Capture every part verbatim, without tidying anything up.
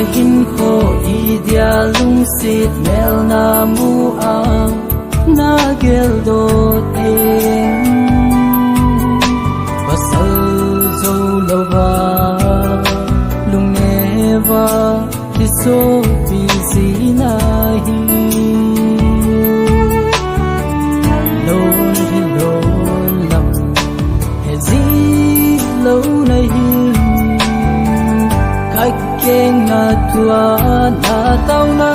Hinkho idia lungset melna mu a na geldoh teng, pasal jou louva lungneo a kisopi jing ahi. Lou hi lou lam he ji lou nahi, khat keng a tua na taona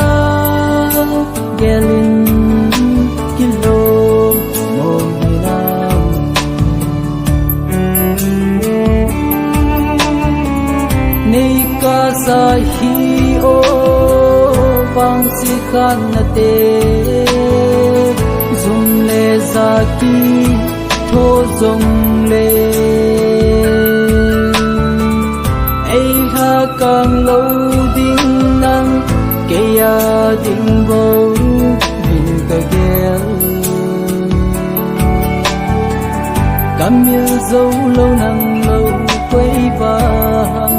gelin kilou mong hinam. Nei kasa hi o, vangset khat nate, jum le ja kitho jongle, ei lhakang lou ding nang, kei a ding bou vin kagel. Kamil jou lou nang lou koi ba ham.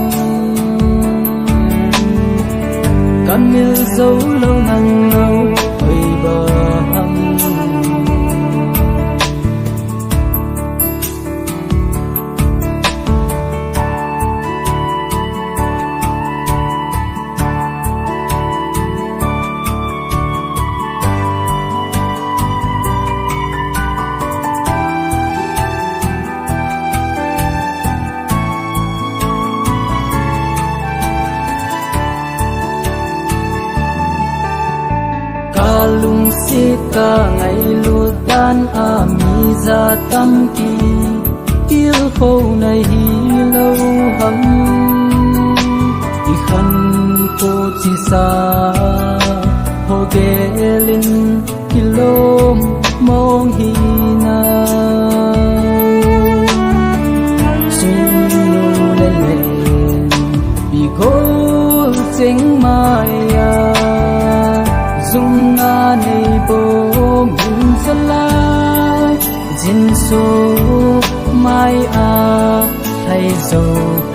Kamil jou lou nang lou koi ba ham. Kalungset kangailut dan a mi ja tampi tilkhou nahi lou ham. I khankho chesa ho gelin kilom mong hinam. Sunu le len, mi gol cheng mai a, jumna nei bom in salai, jin so mai a, hai zo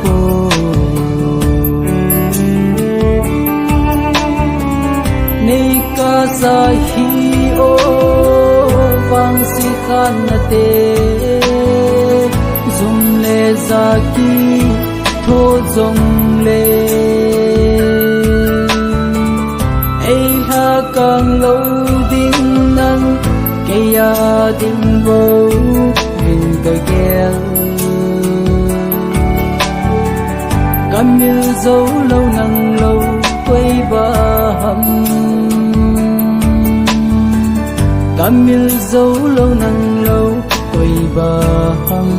ko. Nei kasa hi o, vangset khat nate, jum le ja kitho jongle, ei lhakang lou ding nang, kei a ding bou vin kagel. Kamil jou lou nang lou koi ba ham. Kamil jou lou nang lou koi ba ham.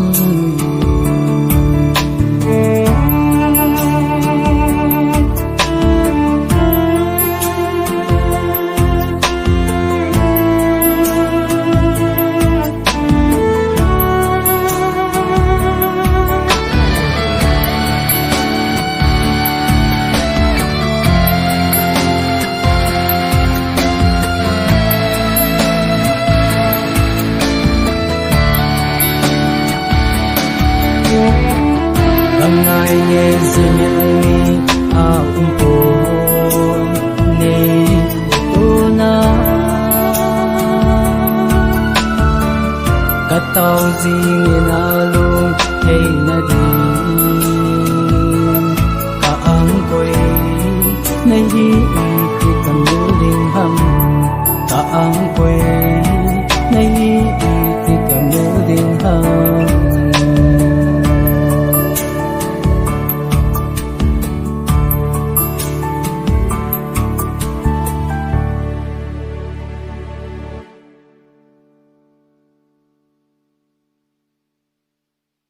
Lamngai nge jimil ni a um pon nei tuna. Katao jing in a lung hei na di.